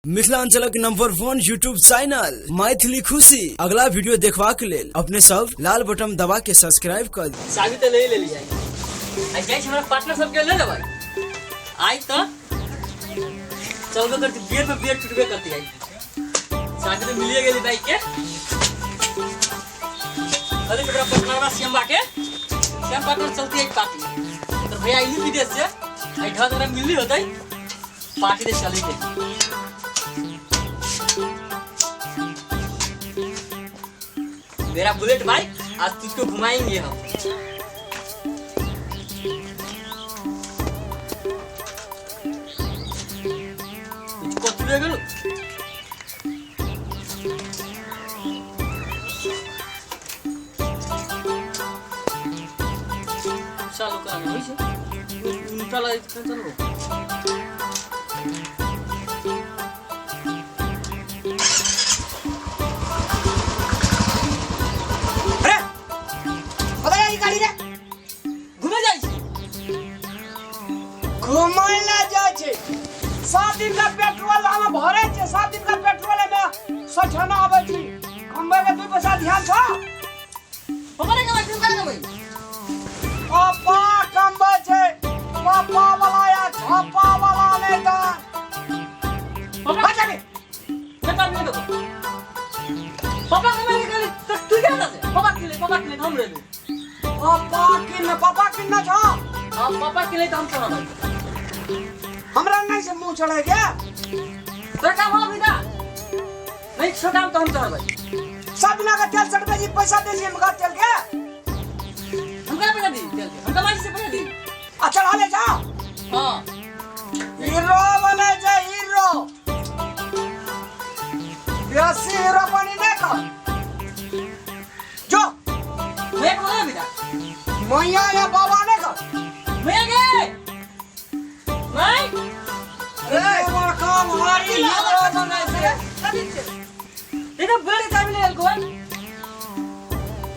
मिथिलांचलक number 1 YouTube channel Maithili खुशी अगला वीडियो देखबाक लेल अपने सब लाल बटन दबा के सब्सक्राइब कर चाबी तऽ ले लेलियै। आइ जाइ छी, हमरा पार्टनर सबके ले लेबै। आइ तऽ चलबे करती, बेर पे बेर टूटबे करती। आइ चाबी तऽ मिलिए गेली बाइक के। अरे मेरा पार्टनर श्याम के, श्याम पार्टनर चलती है पार्टी। तो भैया आइली विदेश से, आई ढंग हमरा मिलली होतै, पार्टी दे चले के। मेरा बुलेट बाइक, आज तुझको घुमाएंगे हम। तुझको तुझे गेलो। चालू कराना होइ छै, उल्टा लागै छै। चलबो। अरे कतऽ जाइ छी गाड़ी रे? घुमे जाइ छी। घुमै लए जाइ छै? 7 दिन का पेट्रोल हम भरै छै, 7 दिन का पेट्रोल में सठना आबै छी। कमबै के 2 पैसा ध्यान छौ? पप्पा ने कमाइ, तुम कमाइ। पापा कमबै छै, पापा वाला या छापा वाला नहि तऽ पापा हट जाबे। बेकार नहीं देखो, पापा कमाइ के कहली तो तू क्या से पापा के लिए, पापा के लिए हम ले लू। पापा किन, पापा किन छौ? हाँ, पापा के लिए तो हम चढ़ाबै। हमरा नहीं से मुंह चढ़े के। तोरा काम हो अभी नहीं छो काम तो हम चढ़बै। सब दिना का तेल चढ़बै छी, पैसा दै छी हमरा तेल के? हम कहाँ पैसा दी तेल के? हम कमाइ से पैसा दी। आ चढ़ा ले जाओ। हाँ। हीरो बने छै हीरो, बेसी हीरो बनी नहीं कर जो। मैं को बोला बेटा। मैया या बाबा नहीं कर। मैं गे मैं। अरे बड़का भारी हीरो बने छै। ये तो बुलेट के चाबी ले को।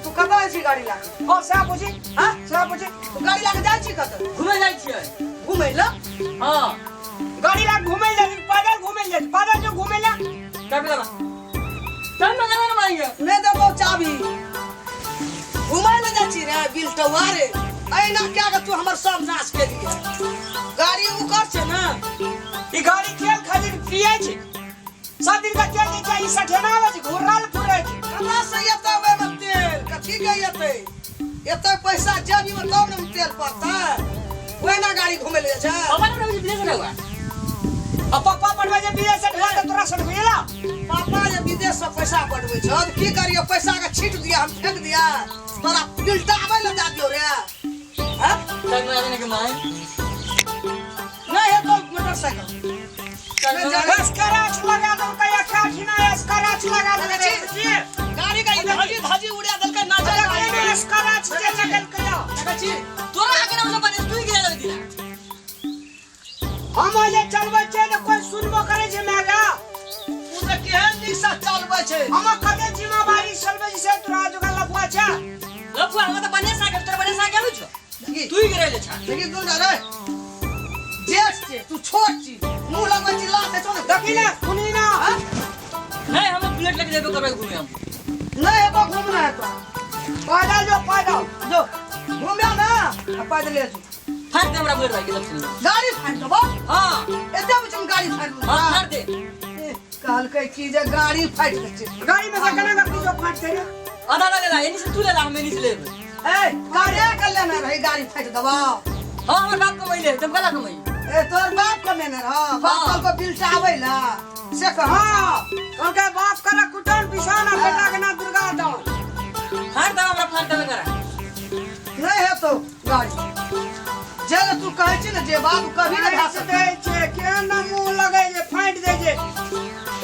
तू कतऽ जाइ छी गाड़ी लए कऽ? हाँ, सएह पूछी। हाँ? सएह पूछी। तू गाड़ी लए कऽ जाइ छी कतऽ? घुमे जाइ छियै। घुमै लए? हाँ। गाड़ी ला घूमे ले, पैदल घूमे ले, पैदल जो घूमे ले। चाबी लगा, चल मंगाना ना मांगे। नहि देबौ चाबी। घुमै लए जाइ छी रे बिल टौआ रे? एना कए कऽ तू हमर सब नाश केलियै। गाड़ी ओकर छै ने। ई गाड़ी तेल खातिर पिए छी, 7 दिन का तेल दै छै, ई सठेना आबै छै, घुर्राल फुरै छै। कतऽ से एतै ओहिमे तेल? कथी के एतै? एतै पैसा जेबीमे तब ने तेल पड़तै। ओहिना गाड़ी घुमै लए जाइ छै? पापा ने विदेश से हुआ। आ पप्पा पठबै छै विदेश से ढेर तऽ तोरा सठबेला। पापा जे विदेश से पैसा पठबै छौ तऽ की करियै? पैसा के छीट दिया, हम फेंक दिया, तोरा बिलटाबै लए दए दियौ रे? हैं? चल मंगाने ने के माई। नहि हेतौ मोटरसाइकिल। चल नहीं मंगा। जाने। स्क्रैच लगा देलकै, काठिना स्क्रैच लगा देलकै। देखै गाड़ी के धजी धजी उड़ा देलकै ना जाए गाड़ी के। स्क्रैच जे लगलकै। देखै छी। तोरा आगे ना बने, तू ही गिरा दिला। हम जे चलबै छियै तऽ कोइ सुनबो करै छै मैगा? उ तऽ केहन नीक से चलबै छै। हम कते जिम्मेवारी चलबै छी से तोरा जोगा लफुआ छै। लफुआ, हम तो बने सा के, तोरा बने सा के आबै छौ। देखी। तू ही गिरा ले छा। देखी तू ना रे, जेठ छै तू, छोट छी, मुंह लगबै छी, लात छौ ने। देखी ना, सुनी ना। हाँ? नहीं, हम बुलेट लेके जेबे करबै घूमे हम। नहि हेतौ घूमना, हेतौ। पैदल जो, पैदल। जो घूमे ना आ पैदले जो। फाड़ दे हमरा बुलेट बाइक के सबसे। गाड़ी फाड़ि देबौ? हाँ। एते बीच में गाड़ी फाड़ि देबौ? हाँ, फाड़ दे। ए, कहलकै की जे गाड़ी फाड़ि दै छै। गाड़ी में से केना के जो फाटते रे? आधा आधा ले ला, एनी से तू ले ला, हम एनी से लेबै। ए, गाड़ी के लेने रही, गाड़ी फाड़ि देबौ? हाँ, हमर बाप कमैले, तुम कला कमाई। ए, तोर बाप कमेने रह? बाप हाँ। कहलको बिलटाबै ला से कह। हाँ, कहलकै बाप करे कुटन पिसान आ बेटा के ना दुर्गा दान। फाड़ दे हमरा, फाड़ देबे करा। नहि हेतौ गाड़ी जे जे तू कहै छी ने जे बात कभी नहि भए फाटि सकै। दै छै, केहन ना मुँह लगै छै, फाटि दै छै।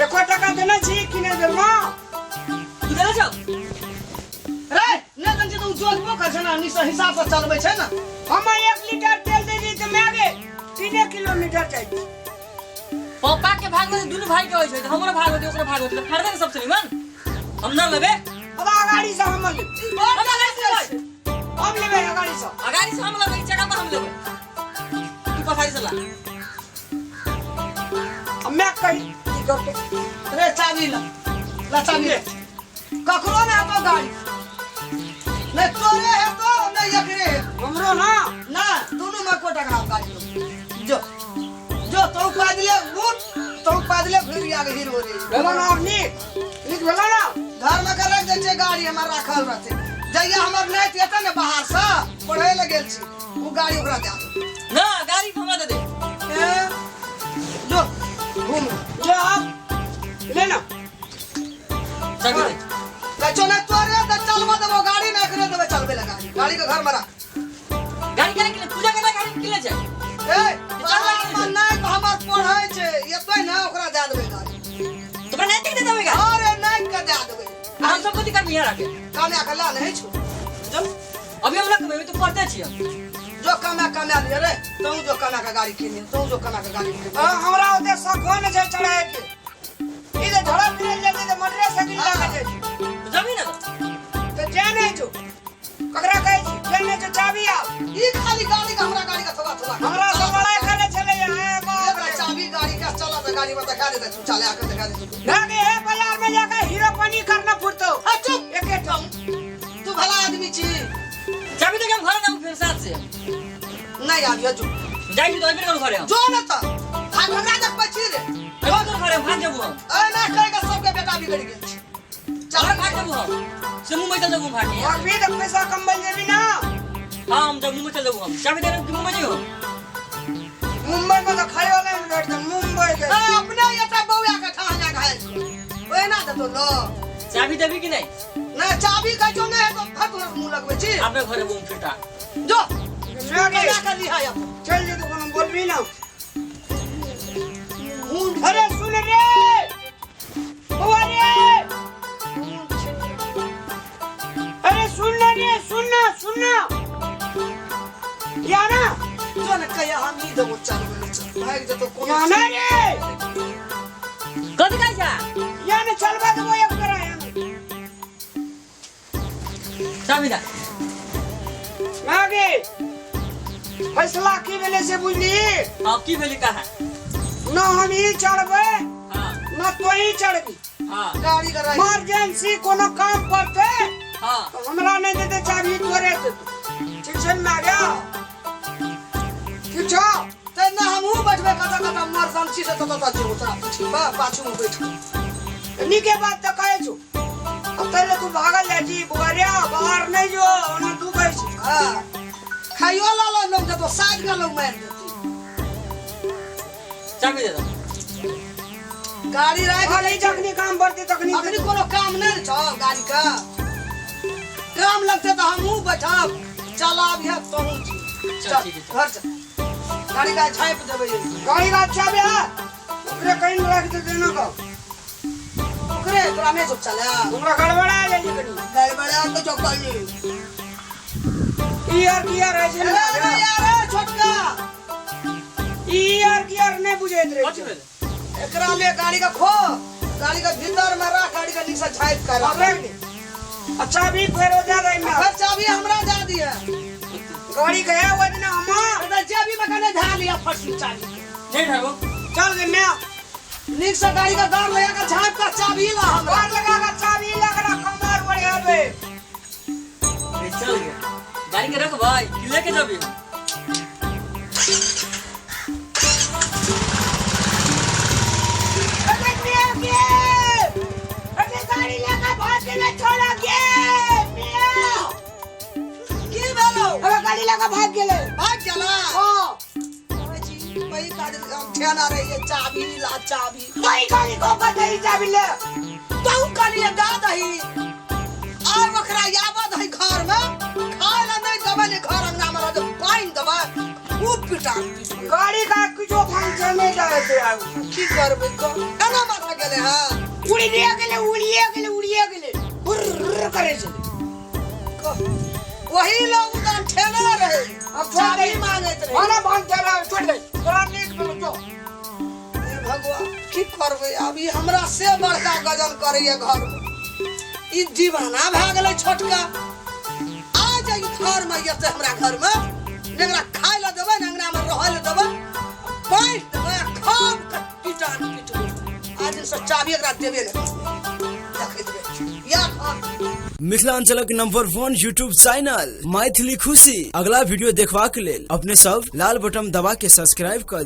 एको टका देने छी कि नहि देलहुँ? तू देले छौ? रे, नहि जन छै तऽ ओ जोतबो करै छै ने, नीक से हिसाब से चलबै छै ने। हम 1 लीटर तेल दै छी तऽ मागे 3 किलोमीटर जाइ छी। पापा के भाग में दुनू भाई के होइ छै, तऽ हमरो भाग होतै, ओकरो भाग होतै, तऽ फाड़ दे ने सबसे निमन। हम ना लेबे। अब अगाड़ी से हम लेबै। हम ना लेबै। हम लेबै अगाड़ी से। अगाड़ी से हम लेबै, जगह पर हम लेबै, तू पछाड़ी से ला। अब मैं कही। ई करतो रे चाबी ला ला चाबी ले ककरो ना हेतो गाड़ी नहीं तोरे हेतो नहीं एकरे हेतो हमरो ना ना दोनों में को टकराव गाड़ी लो जो जो तो पा दिले उठ तो पा दिले घुरी आगे हीरो रे भेलो ना अब नीक नीक भेलो ना घर में कर रख दे छे गाड़ी हमर राखल रहते जहिया हमर नहीं एते ने बाहर से पढ़े ले गेल छी उ गाड़ी ओकरा दे दे ना गाड़ी हमरा दे दे ए, जो घूम जो आप ले ना चाबी दे कचो ने तोरे त चलबा देबो गाड़ी ना एकरे देबे चलबे ला गाड़ी गाड़ी के घर में रख गाड़ी केना किले पूजा करना गाड़ी किले छै ए बाहर में नहीं तो हमर पढ़े छे एते ना ओकरा दे देबे गाड़ी तोरा नहीं दे देबे गाड़ी अरे नहीं के दे देबे आ हम सब कथी करबी यहाँ राखे कमा के ला नहीं छो जो अभी हम ना कमेबै तो पढ़ते छी हम जो कमा कमा लिये रे तू जो कमा के गाड़ी किन तू जो कमा के गाड़ी किन आ, हमरा ओते शौको ने छै चढ़ाए के ई जे झड़ा फिरल जाइ छै तऽ मोटरसाइकिल लागल जाइ छै तो जबी ना तऽ जे नहि छौ ककरा कहै छी जे नहि छौ चाबी आब ई खाली गाड़ी के हमरा गाड़ी के थोड़ा थोड़ा हमरा सब लड़ाइ करे छलै हे बाप एकरा चाबी गाड़ी के चला त गाड़ी में देखा दे तू चला के देखा दे तू ना के हे बाजार में जाके हीरो पानी करना फुरतो आ चुप एके ठाम तू भला आदमी छी चाबी दे के हम घरे ना फिर साथ से नहीं आबियो जो जाइ छी तो अइबे करू घरे हम जो न त भाग हमरा देखबै छी रे अइबे करू घरे हम भाग जेबू हम ए ना करे के सबके बेटा बिगड़ गेल छै चल भाग जेबू हम से मुंबई चल जेबू भाग और भी तऽ पैसा कमबल जेबी ना हाँ हम जब मुंबई चल जेबू हम चाबी दे के मुंबई जइबू मुंबई में तऽ खाए वाला नहि भेटतै मुंबई के ए अपने एते बौआ के ठहना घायल ओए ना देतो लो चाबी देबी कि नहीं ना चाबी कहै छौ नहीं तो भाग तोरा मुंह लगबै छी अपने घरे बूम फिरता जो ना के कमा के लिहा अपन चल जे तू कोनो बोलबी ना अरे सुन रे बउआ रे अरे सुन ना रे सुन ना सुन ना या ना जो न कहिया हम ही देबो चलबै चल भागि जेतो कोनो या ना रे कथी कहै छा या ना चलबा देबो एक करा या ना चाबी दे आगे फैसला की भेलै से बुझली अब की भेली कहा ना हम ही चढ़बै हाँ ना तो ही चढ़बी हाँ गाड़ी के राखि इमरजेंसी कोनो काम पड़ते हाँ तो हमरा नहीं देते चाबी तोरे देते ठीक छै ने मारिया ठीक छौ ते ना हमहूँ बैठबै कतऽ कतऽ इमरजेंसी से ततऽ ततऽ जेबो तोरा पीछे बा पाछू में बैठ तऽ नीके बात तऽ कहै छौ अब तैले तू भागल जाइ छी बुआरिया बाहर नहीं जो ओना तू कहै छी हाँ खाइयो ला लो लोग देतो साइड के लोग मारि देतो चाबी दे दो गाड़ी राखि खाली जखनी काम पड़ते तखनी अखनी कोनो काम नहीं छौ गाड़ी के काम लगते तऽ हमहूँ बैठब चलाबिहे तोहूँ छी चल, चल ठीक है, चल। घर चल गाड़ी का झाँपि देबै गाड़ी का चाबी है ओकरे कहीं राख देते ना कहो ओकरे तोरा नहि सब चला हमरा गड़बड़ा जाइ छै कनी गड़बड़ा तो चौकली ई आर की आर है छै अरे ने अरे यार ए, छोटका ई आर की आर नहीं बुझैत रहे कथी भेलै एकरा ले गाड़ी का खो गाड़ी के भीतर में राख गाड़ी के नीक से झाँपि कर अब राख दे अच्छा भी फेरो दे दे आ फिर चाबी हमरा दे दिए गाड़ी के है वो दिन हम अरे चाबी में कने धा लिया फटसी चाबी के नहीं ठाको चल गे मैं नीक से गाड़ी का दार लगा के झाँप कर चाबी ला हमरा कार लगा के चाबी लग रहा कमर बढ़िया बे अरे चल गया गाड़ी के रख भाई कि लेके जबी अरे मियां के अरे गाड़ी लगा भाग के ना छोड़ा के मियां की भेलो अरे गाड़ी लगा भाग गेले भाग गेला हां वही गाड़ी ठेला रही है चाबी ला चाबी वही गाड़ी को दही चाबी ले तू कहलिए दा दही आय ओकरा आबऽ दही घर में खाय ला नहीं देबै ने घर अंगना में रह पानि देबै खूब पिटा गाड़ी का कुछो फंक्शन नहीं जाए थे आउ की करबै कह एना माथा गेलै हँ उड़िए गेले उड़िए गेले उड़िए गेले हुर्र करे छले कह वही लोग उदान ठेला रहे अब छोड़ दे चाबी मांगैत रहे माना भाग चला छोड़ दे तोरा नीक भेलो जो हे भगवान की करबै आब ई हमरा से बड़का गजन करैए घर में ई दीवाना भए गेलै छोटका आ जाइ घर में एतै हमरा घर में एकरा खाय लए देबै ने अंगना में रहै लए देबै बाँटि देबै आ खाब के पिटान पिटबै। आज दिन से चाबी एकरा देबे नहि करबै। देखैत रहै छी। या घर। मिथिलांचलक नंबर 1 यूट्यूब चैनल मैथिली खुशी अगला वीडियो देखबाक लेल अपने सब लाल बटन दबा के सब्सक्राइब कर।